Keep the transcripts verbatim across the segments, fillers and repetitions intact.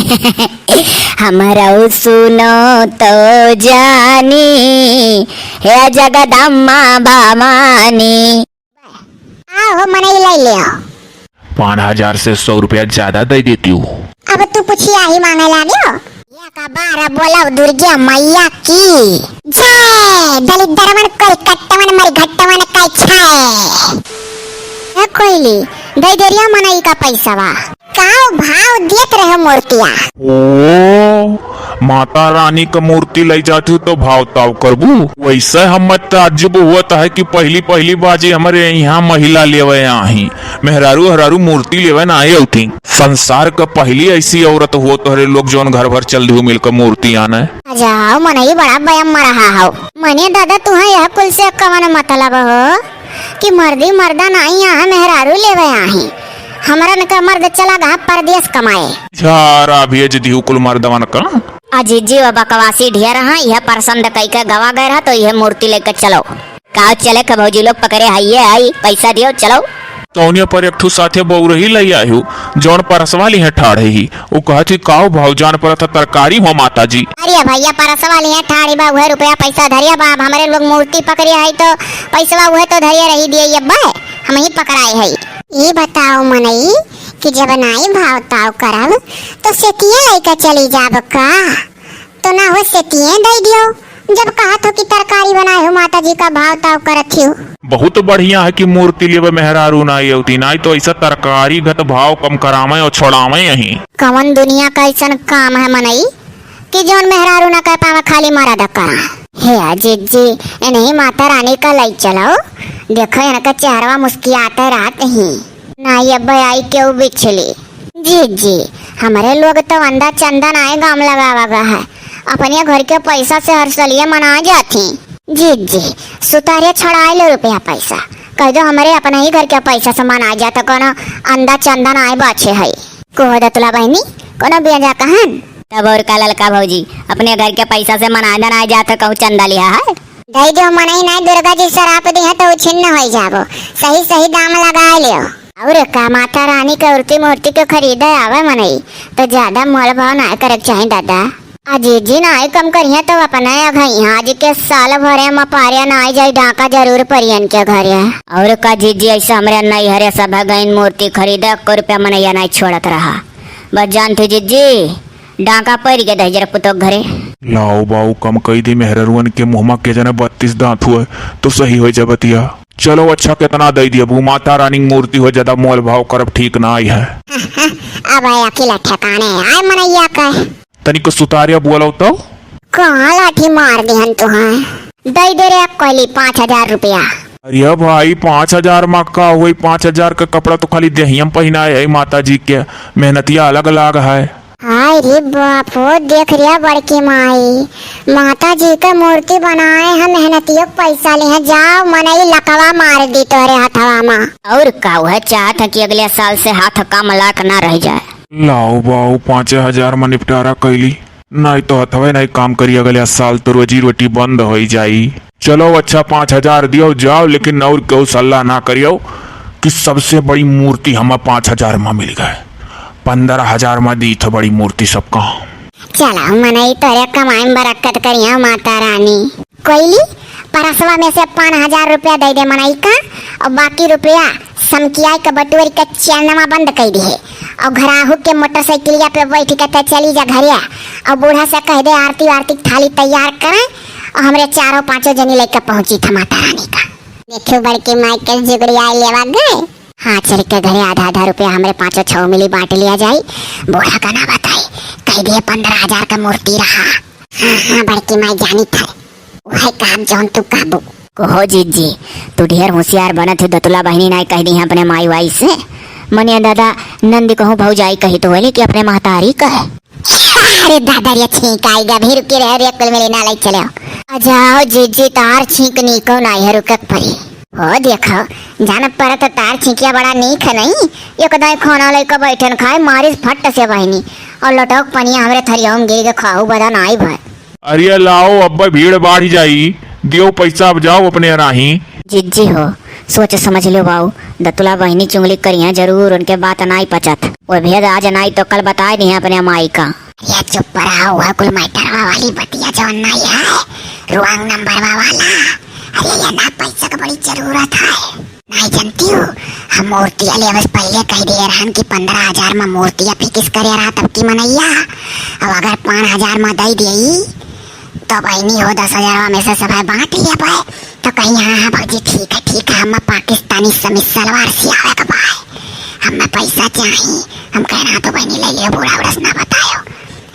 हमरऊ सुनो तो जानी, हे जगदम्मा भवानी। आओ हो मनई, ले ले आओ। पाँच हजार से सौ रुपया ज्यादा दे देती हूँ। अब तू पुछिया ही मांगे लाग्यो। या का बार बोला दुर्गा मैया की जय। दलिद्रवन कलकत्तवन मरघट्टवन का छाए। ए कोइली, दे दे रिया मनई का पैसवा। का भाव देत रहे मूर्तिया? ओ, माता रानी क मूर्ति लइ जात हू तो भाव ताव करबू? वैसे हम ताज्जुब हुअत है कि पहली पहली बाजी हमरे यहाँ महिला लेवे आही, मेहरारू हरारू मूर्ति लेवे ना आए उठी। संसार क पहली ऐसी औरत हुआ तोहरे लोग जौन घर भर चल दिहू मिलकर मूर्ति आने। जाओ मनई बड़ा बयम मरहा हो। मने दादा तुहा यह कुल से कवन मतलब हो? कि मर्दी मर्दा नाई यहाँ मेहरारू लेवे आही। हमरन का मर्द चला गहा परदेस कमाए। झारा भेज दिहू कुल मर्दवन का। आ जिज्जी व बकवासी ढेर हाँ, यह परसंद कई के गवा गए रहा तो यह मूर्ति लेके चलो। काव चले के भौजी लोग पकड़े हइये आई, पैसा दियो चलो। तौनिया पर एक ठू साथे बउरही लई आयु, जौन परसवा लिहे ठाढ़े ही। उ कहत ही, "काव भाव जान परत ह तरकारी हो माता जी।" अरे भैया, परसवा लिहे ठाढ़ी बा, उहे रुपया पैसा धरिया बा, अब हमरे लोग मूर्ति पकड़िया है तो पैसवा उहे तो धरिया रही दिए, ये बा हम ही पकड़ाए है। ई बताओ मनई कि जब नाई भाव ताव करब तो सेतिये लइके चली जाब का? तो ना हो सेतिये दे दियो, जब कहत हो कि तरकारी बनाए हो माता जी का भाव ताव करत हो। बहुत बढ़िया है कि मूर्ति लेवे मेहरारू ना ये होती, नाई तो ऐसा तरकारी घत भाव कम करावे और छोड़ावे यही। कवन दुनिया का ऐसन काम है मनई कि जौन मेहरारू ना कह पावे खाली मरद करा। हे आ जिज्जी, इन्हीं माता रानी का लई चलो, देखो इनका चेहरवा मुस्कियाते रहत ही। ना ये बयाई केहू बिछली। जिज्जी, हमरे लोग तो अंदा चंदा नाय गाम लगावा गा है, अपने घर के पैसा से हर सलिए मना जाती। जिज्जी, सुतारे छड़ाए लो रुपया पैसा, कह दो हमरे अपने ही घर के पैसा से मना जात, कोनो अंदा चंदा नाय बाछे है। को दतुला बहनी, कोनो बेजा कहन? तब और का ललका भौजी, अपने घर के पैसा से मना दे नाय जात, कहूँ चंदा लिया है? दई दियो मनई, नाई दुर्गा जी सराप दिहे तो उछिन्न होई जाबो। सही सही दाम लगाए लियो। और का माता रानी के उर्ती मूर्ति के खरीदे आवे मनई तो ज्यादा मोल भाव ना करे के चाही दादा। आ जिज्जी नाई कम करिहे तो अपने अघइया आज के साल भरे में पारे नाई जाई डाका जरूर परियन के घरे। और का जिज्जी, ऐसे हमरे नैहरे सब गइन मूर्ति खरीदे, एको रुपया मनैया नाई छोड़त रहा। बस जानते जिज्जी, डाका परि गए दहिजर पुतोह घरे। लाओ बाऊ, कम कई दी मेहररुअन के मुँह मा के जने बत्तीस दाँत हुए, तो सही होइ जा बतिया। चलो अच्छा, केतना दइ दिया बू, माता रानी की मूर्ति हो, ज्यादा मोल भाव करब ठीक ना आई है। अब आया किला ठिकाने आए मनैया का। तनिक सुतारिया बोलो तो। कहाँ लाठी मार दिहन तुहाँ? दइ दे रे कोइली पाँच हजार रुपया। अरे भाई, पाँच हजार मा का होई? पाँच हजार का कपड़ा तो खाली देहिया मा पहिनाए है माता जी के, मेहनतिया अलग लाग है। हाय रे बाप हो, देख रे बड़की माई, माता जी का मूर्ति बनाए हैं, मेहनतियों का पैसा लिहे, जाओ मनई लकवा मार दी तोहरे हथवा मा। और का, वह चाहत है कि अगले साल से हाथ कम लाख ना रह जाए। लाओ बाऊ, पाँच हजार मा निपटारा कैली, नाई तो हथवे नाई काम करी, अगले साल तो रोजी रोटी बंद होइ जाई। चलो अच्छा, पाँच हजार दियो जाओ, लेकिन और केहू सल्ला ना करियो कि सबसे बड़ी मूर्ति हमा पाँच हजार मा मिल गए, पन्द्रह हजार मा दी तो बड़ी मूर्ति सबका। चलो मनई तोरे कमाई मा बरकत करिया माता रानी। कोइली, परसवा में से पाँच हजार रुपया दइ दे मनई का, और बाकी रुपया समकियाई के बटुअरी के चैनवा बंद कइ दिहे, और घराहू के मोटरसाइकिलिया पे बैठ के ते चली जा घरे, और बूढ़ा से कह दे आरती वारती के थाली तैयार करें, और हमरे चारों पाँचों जनी लइके पहुँची था माता रानी का। देखियो बड़की माई के जुगड़ियाई लेवा गए। हाँ, चल के घरे आधा आधा रुपया हमरे पाँचों छौ मिली बाँट लिया जाई। बूढ़ा का ना बताई, कह दिए पन्द्रह हजार का मूर्ति रहा। हाँ, हाँ, बड़की माई जानी था, वह काम जौन तू कहबू। कहो जिज्जी, तू ढेर होशियार बनत है, दतुला बहिनी नाई कह दी है अपने माई वाई से। मने दादा, नंदी कहूँ भौजाई कही तो होली कि अपने महतारी कहे। अरे दादा रे, छींक आई गा, भी रुकी रहे रे, कुल मिली ना लाई चले। आ जाओ जिज्जी, तार छींक नीको नाई है, रुकक परी। हो देखो, जान परत तार छींकिया बड़ा नीक है नहीं, एक दाई खाना लइके बैठन खाए, मारिस फट से बहिनी, और लोटक पनिया हमरे थरिया में गिर के खाहू बदा नाई भर। अरे लाओ, अब्बे भीड़ बाढ़ जाई, दियो पैसा, अब जाओ अपने राही। जिज्जी हो, सोच समझ लियो बाऊ, दतुला बहिनी चुंगली करिहैं जरूर, उनके बात नाई पचत। वो भेद आज नाई तो कल बताए दिहैं अपने माई का। अरे चुप रहो, वह कुल मैटरवा वाली बतिया जौन नाई है, wrong नंबरवा वाला। अरे ये ना पैसा क बड़ी जरूरत है। नाई जनतिउ, हम मूर्तिया लेवे से पहिले कहि दिहे रहन कि पन्द्रह हजार मा मूर्तिया fix करे रहत अबकी मनइया। अब अगर पाँच हजार मा दइ देई, तो बहिनी हो दस हजारवा में से सबै बाँट लिया पाए। तो कहीं हाँ, हाँ भौजी, ठीक है, ठीक है, हम्मा पाकिस्तानी समीज सलवार सियावे क बाय, हम्मा पैसा चाही। हम कहे ना तो बहिनी ले लियो, बूढ़ा उड़स ना बतायो।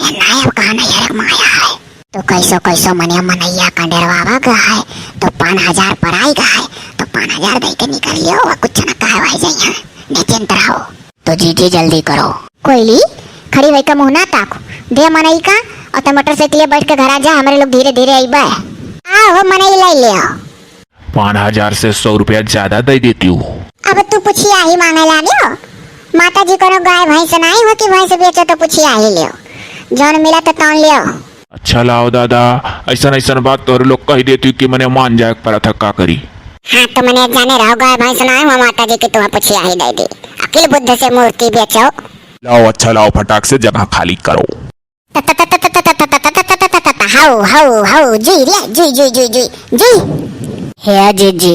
ए नाई, अब कहाँ नैहर क माया है। तो कैसो कैसो मने मनइया का डेरवावा गा है, तो पाँच हजार पराई गा है, तो पाँच हजार दइ के निकल लियो, वो कुछ न कहवाई जइहैं, निश्चिंत रहो। तो जीजी जल्दी करो। कोइली, खड़ी होइके मुँह ना ताकू, दे मनई का, और ते मोटरसाइकिल बैठ के घरा जा, हमरे लोग धीरे धीरे अइबे। आओ हो मनई, लइ लेओ। पाँच हजार से सौ रुपया ज्यादा दइ देतिउ। अब तू पुछियाही माँगे लागियो? माता जी कोनो गाय भैंस नाई हो कि भैंस बेचो तो पुछियाही लेओ, जौन मिला तो तौन लेओ। अच्छा लाओ दादा, अइसन अइसन बात तोहरे लोग कहि देतिउ कि मने मान जाए क परत है, का करी? हाँ, तो मने जाने रहो, गाय भैंस नाई हो माता जी कि तुम्हें पुछियाही दइ दी। अकिल बुद्धि से मूर्ति बेचो। लाओ, अच्छा लाओ, फटाक से जगह खाली करो। त, त, त, त, त, त, त, त, त, त, त, त, त, त, त, हौ, हौ, हौ, जुई रे, जुई, जुई, जुई, जुई, जुई। हे जीजी,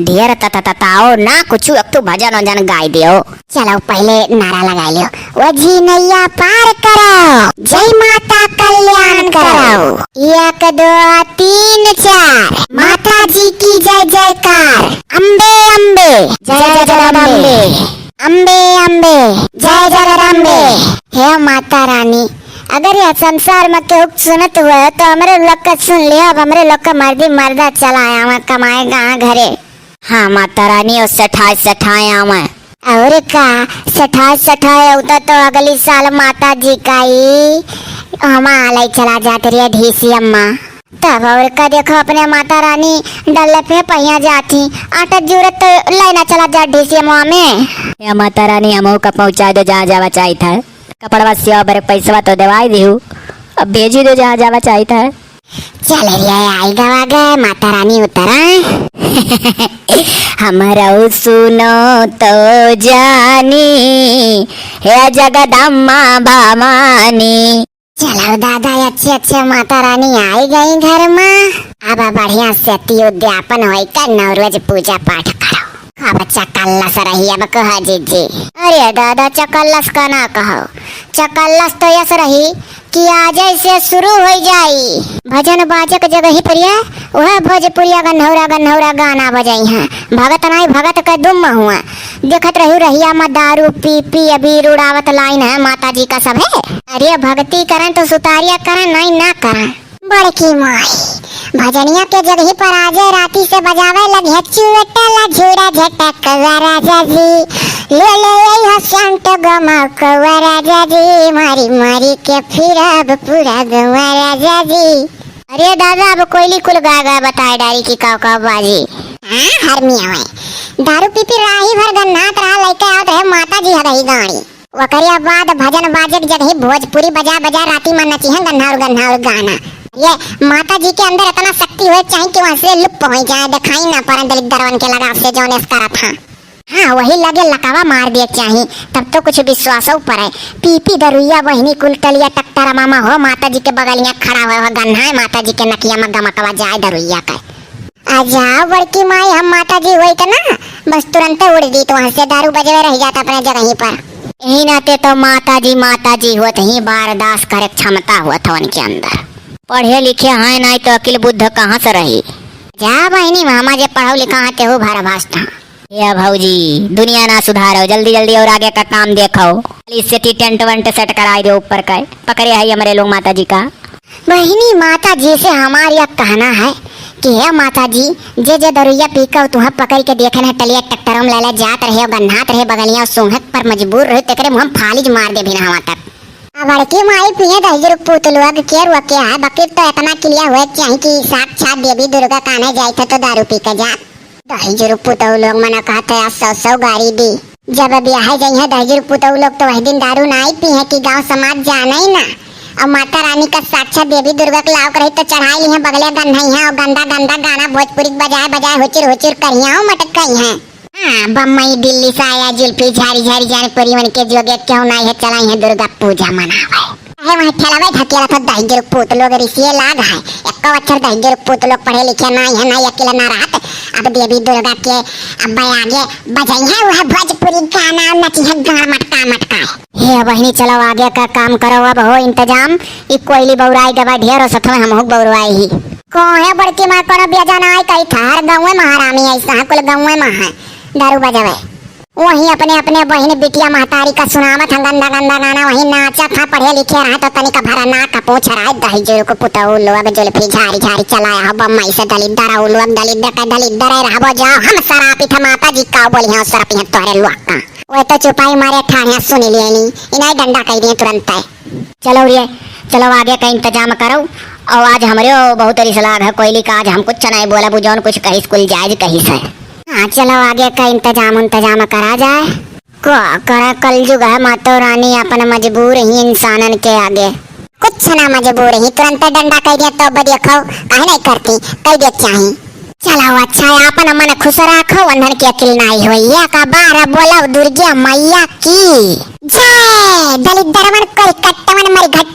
ढेर त, त, त, त, आओ ना, कुछ एक ठो भजन वजन गाई दियो। चलो, पहिले नारा लगाई लियो। ओ जी नैया पार करो, जय माता कल्याण करो। एक, दो, तीन, चार। माता जी की जय जयकार। अम्बे, अम्बे, जय जगदम्बे। अम्बे, अम्बे, जय जगदम्बे। हे माता रानी, अगर यह संसार में केहू सुनत हुए तो हमरे लोग का सुन लिया, अब हमरे लोग का मर्दी मर्दा चला आवा कमाए गाँव घरे। हाँ माता रानी, और सठाए सठाए आवा। और का, सठाए सठाए उतर तो अगली साल माता जी का ई हमा आलय चला जात रही ढीसी अम्मा। तब और का देखो, अपने माता रानी डल्ले पे पहिया जाती, आटा जूरत तो लाइना चला जा ढीसी अम्मा में। या माता रानी, हमहू का पहुँचा दो जहाँ जावा चाहित है। कपड़वा सिया बरे पैसवा तो देवाई दिहू, अब भेजी दो जहाँ जावा चाहित है। चल रे, आई गवा गए, माता रानी उतरा। हमरऊ सुनो तो जानी, हे जगदम्मा भवानी। चलो दादा, अच्छे अच्छे माता रानी आई गई घर मा। अब बढ़िया से ती उद्यापन होई के नौ रोज पूजा पाठ करो। अब चकल्लस रही अब कह जीजी। अरे दादा, चकल्लस का ना कहो, चकल्लस तो यस रही कि आजै से शुरू होइ जाई। भजन बाजक जगही परिया, वह भोजपुरिया गन्हौरा गन्हौरा गाना बजइहैं। भगत नाई भगत के दुम हुआ। देखत रहू रहिया मा दारू पी पी अबीर उड़ावत लाइन है माता जी का सभे। अरे भक्ति करन तो सुतारिया करन, नाई ना करन। बड़की माई, भजनिया के जगही पर आजे राती से बजावे लगिहैं, चुएटला झूरा झटक वा राजा जी, ले ले आई हो श्याम तो गमा कौवा राजा जी, मारी मारी के फिरब पूरा गवा राजा जी। अरे दादा, अब कोइली कुल गा गा बताए डारी कि काव काव बाजी। हाँ, हरमिया हुए। दारू पी पी राही भर गन्नात रहा, लइके आवत रहे माता जी हदही गाड़ी। ओकरे बाद भजन बाजे के जगही भोजपुरी बजा बजा राती में नचिहैं गन्हाउर गन्हाउर गाना। ये माता जी के अंदर इतना शक्ति होए के चाही कि वहाँ से लुप्त हो जाए, दिखाई ना पड़े दलिद्दरवन के लगाव से जौन एस करत हाँ। हाँ, वही लगे लकावा मार दिए के चाही, तब तो कुछ विश्वासो पड़े। पी पी दरुइया बहिनी कुल टलिया टकटरा मामा हो, माता जी के बगलिया खड़ा हुए हो, गन्हाए माता जी के नकिया में गमकवा जाए दरुइया के। आ जाओ बड़की माई, हम माता जी होइत ना, बस तुरंते उड़ दीत वहाँ से, दारू बजवे रह जात अपने जगही पर। यही नाते तो माता जी, माता जी होत ही बारदास करे क्षमता होत है उनके अंदर। पढ़े लिखे हैं नाई तो अकिल बुद्ध कहाँ से रही? जा बहिनी, मामा जे पढ़ो लिखा है तेहू भरभस्ट हैं। या भौजी, दुनिया ना सुधारो, जल्दी जल्दी और आगे का काम देखो। खाली सेटी टेंट वेंट सेट कराई दो ऊपर का, पकड़े है हमरे लोग माता जी का। बहिनी, माता जी से हमार यह कहना है कि हे माता जी, जे जे दरुइया पी के तुहें पकड़ के देखे न टलिया ट्रैक्टर में लेले जात रहे, गन्हात रहे बगलिया सूंघे पर मजबूर रहे, तेकरे मुँह में फालिज मार दे बिना हवा तक। अब बड़की माई पिए दहिजरू पूत लोग के रुआ के है, बकिर तो इतना क्लियर हुए के चाही कि साक्षात देवी दुर्गा कान्हे जाइत है तो दारू पी के जात। दहिजरू पुतऊ लोग मना कहत है, आज सौ सौ गारी दी। जब ब्याहे जइहैं दहिजरू पुतऊ लोग तो वही दिन दारू नाई पीहैं कि गाँव समाज जाने ही ना। अब माता रानी का साक्षात देवी दुर्गा के लाव करही तो चढ़ाई लिहे बगले गन्हई है और गंदा गंदा गाना भोजपुरी के बजाए बजाए हुचुर हुचुर करिया हो मटकई है। हाँ, बम्बई दिल्ली से आया जुल्फी झारी झारी जान पूरी मन के जोगे क्यों नाई है चलाई है दुर्गा पूजा मनावे। अरे वहाँ ठेलावे धकेला था दहिजर पूत लोग रिसिए लाग है। एक्को अक्षर दहिजर पूत लोग पढ़े लिखे नाई है, नाई अकेला ना रहत। अब देवी दुर्गा के अब आगे बजाई है वह भोजपुरी गाना नची है गान मटका मटका। हे बहिनी, चलो आगे का काम करो, अब हो इंतजाम। ई कोयली बौराई गवा ढेर, सथवे हमहू बौराई ही। कोहे बड़की माँ कोनो बेजा ना आई, कही थार गाँवे में हरामी ऐसा है, कुल गाँवे में है दारू बजावे। वहीं अपने अपने बहिन बिटिया महतारी का सुनावत हैं गंदा गंदा गाना, वहीं नाचत हैं, पढ़े लिखे रहे तो तनिक भरा नाक का पूछ रहा है, दही जुर्क पुतऊ लोग जुल्फी झारी झारी चलाया हो बम्बई से दलिद्दर, ऊ लोग दलिद्दर का दलिद्दर है, रहबो जाओ, हम सरापित है माता जी का बोली हैं, सरापी हैं तोहरे लोग का। वह तो चुपाई मारे ठाढ़िया सुन लिए नी, इन्हें डंडा कह दिए तुरंत है। चलो रे, चलो आगे का इंतजाम करो। और आज हमरे बहुत रिसलाग है कोयली का, आज हम कुछ नहीं बोला, वो जौन कुछ कही स्कूल जायज कही से। हाँ, चलो आगे का इंतजाम, इंतजाम करा जाए। का करा, कलजुग है मातो रानी, अपन मजबूर ही इंसानन के आगे। कुछ ना मजबूर ही, तुरंत डंडा कह दिया तो बदिया खाओ, काहे नहीं करती, कह दिया चाही। चलो अच्छा है, अपन मन खुश रखो, वंदन की अकिल नाई होई है का बार बोलो दुर्गा मैया की जय। दलिद्दरवन कोई कट्टवन मरी घट